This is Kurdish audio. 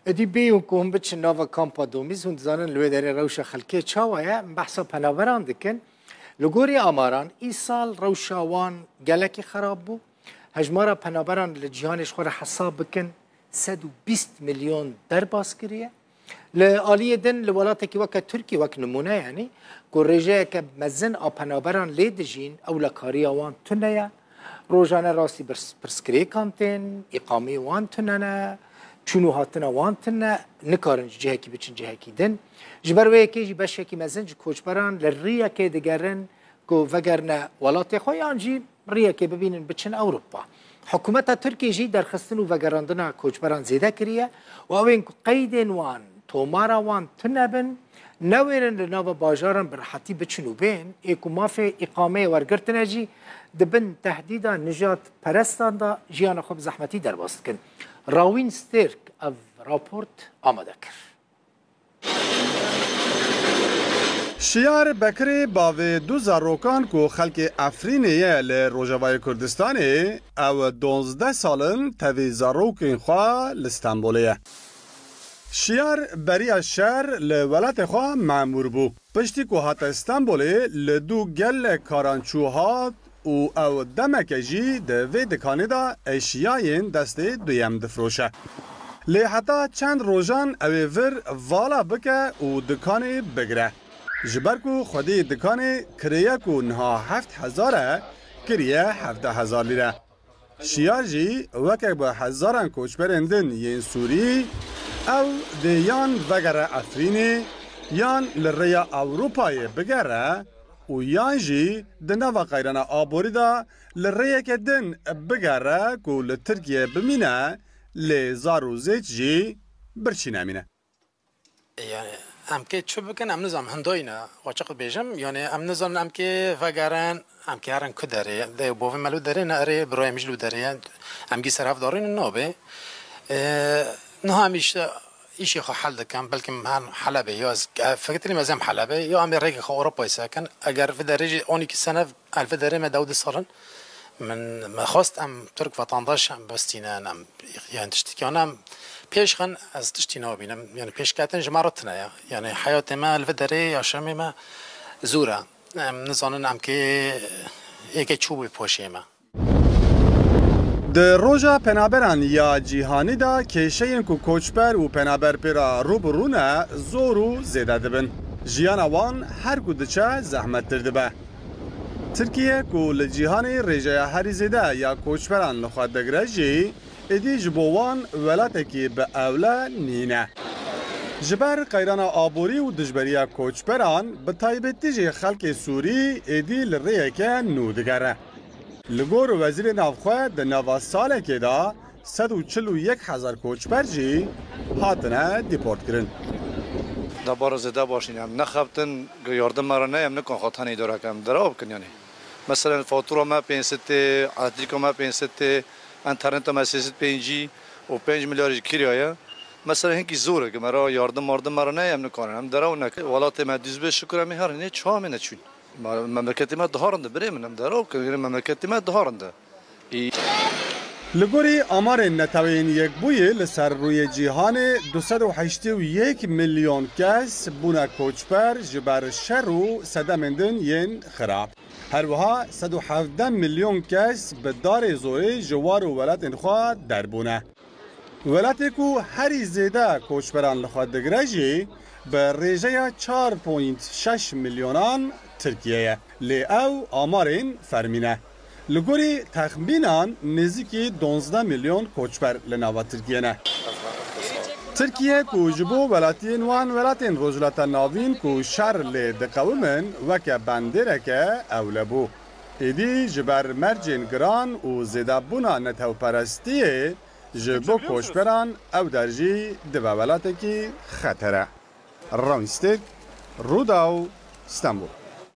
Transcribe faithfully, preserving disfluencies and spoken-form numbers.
Êdî bêyî ku hûn biçin nava kampa Domîz, hûn dizanin li wê derê rewşa xelkê çawa ye, em behsa penaberan dikin. Li gorî amaran, îsal rewşa wan gelekî xerab bû. Hejmara penaberan li cîhanê ji xwe re hesab bikin, sed û bîst milyon derbas kiriye. Li aliyê din, li welatekî weke Tirkî, wek nimûne yanî, ku rêjeyeke mezin a penaberan lê dijîn, ewlekariya wan tune ye. Rojane rastî pirs-, pirsgirêkan tên, îqameyê wan tune ne, çûn û hatina wan tune, nikarin ji cihekî biçin cihekî din. Ji ber wê yekê jî beşekî mezin ji koçberan li riyekê digerin ku vegerine welatê xwe yan jî riyekê bibînin biçin Ewropa. Hikûmeta Tirkiyê jî derxistin û vegerandina koçberan zêde kiriye û ew ên ku qeydên wan, tomara wan tune bin, newêrin li nava bajaran bi rehetî biçin û bên, ê ku mafê îqameyê wergirtine jî di bin tehdîda nijadperestan de jiyana xwe bi zehmetî derbas dikin. Rawîn Stêrk ev raport amade kir. Şiyar Bekirê bavê du zarokan ku xelkê Efrînê ye li Rojavayê Kurdistanê, ew duwazdeh sal in tevî zarokên xwe li Stenbolê ye. Şiyar beriya şer li welatê xwe memûr bû. Piştî ku hate Stenbolê, li dû gelek karan çû hat û ew demeke jî di vê dikanê de eşyayên destê duyem difiroşe. Lê heta çend rojan ew ê vir vala bike û dikanê bigire. Ji ber ku xwedî dikanê kirêye ku niha heft hezar e, kiriye hevdeh hezar lîre. Şiyar jî weke bi hezaran koçberên din yên Sûrî, ew dê yan vegere Efrînê, yan li rêya Ewropayê bigere û yan jî di nava qeyrana aborî de li rêyeke din bigere ku li Tirkiye bimîne, lê zar û zêç jî birçî nemîne. Yani, em kê çi bikin, em nizanin, hindayî ne, açiq bêjim. Yani, em nizanin, em kê vegerin, em kê herin ku derê. Dê bovê me li derê ne, erê, birayê min jî li derê ye. Em gî ser hev darînin, nabe. E, niha em işte îşê xwe hel dikin, belkî em hen Helebê, ya ez, e, fikirî me ez em Helebê, ya em ê rêkê xwe Ewropayê sekin. Eger vê derê jî on iki sene, el vê derê me dewdî sal in. Min, me xwest em Tirk vatandaş em bistînin, em, yani tiştekî em pêş xin, ez tiştî nabînim. Yani pêşketin ji me re tune ye. Yani heyatê me li vê derê, yaşamê me zor e. Em nizanin em kê, ê kê çû bû poşê me. Di roja penaberan ya cîhanî de kêşeyên ku koçber û penaber pê re rû bi rû ne, zor û zêde dibin. Jiyana wan her ku diçe zehmettir dibe. Tirkiye ku li cîhanê rêjeya herî zêde ya koçberan li xwe digire jî, êdî ji bo wan welatekî bi ewle nîne. Ji ber qeyrana aborî û dijberiya koçberan, bi taybetî jî xelkê Sûrî êdî li rêyeke nû digere. Li gor Wezîrê Navxwe, di nava salekê de sed û çil û yek hezar koçber jî hatine dîportkirin. Debara zêde baş nîne. Em nexebtin, yardim me re neyê, em nikan xwe tenê îdare bikin. Em derew bikin yanî. Meselen, fatura me pênc sed tê, elektrîka me pênc sed tê, înterneta me sê sed pêncî û pênc milyar jî kirya ye. Meselen, hinkî zor e, ku me re yardim mardim me re neyê, em nikarin. Em derew nekin. Welatê me dûz be, şikur em ê herin. Ê çawa em ê neçûn? Me-, memleketê me daha rind e, birê min, em derew bikin. Yanî memleketê me daha rind e. Î- Li gorî amarên Neteweyên Yekbûyî, li ser rûyê cîhanê du sed û heştê û yek milyon kes bûne koçber ji ber şer û sedemên din yên xirab. Her wiha sed û hevdeh milyon kes bi darê zorê ji war û welatên xwe derbûne. Welatê ku herî zêde koçberan li xwe digire jî, bi rêjeya çar point şeş milyonan Tirkiye ye. Lê ew amarên fermî ne. Li gorî texmînan, nêzîkî duwazdeh milyon koçber li nava Tirkiye ne. Tirkiye ku ji bo welatiyên wan welatên Rojhilata Navîn ku şer lê diqewimin, weke bandêreke ewle bû. Êdî ji ber mercên giran û zêdebûna netewperestiyê, ji bo koçberan ew der jî dibe welatekî xetere. Rawîn Stêrk, Rûdaw, Stenbol.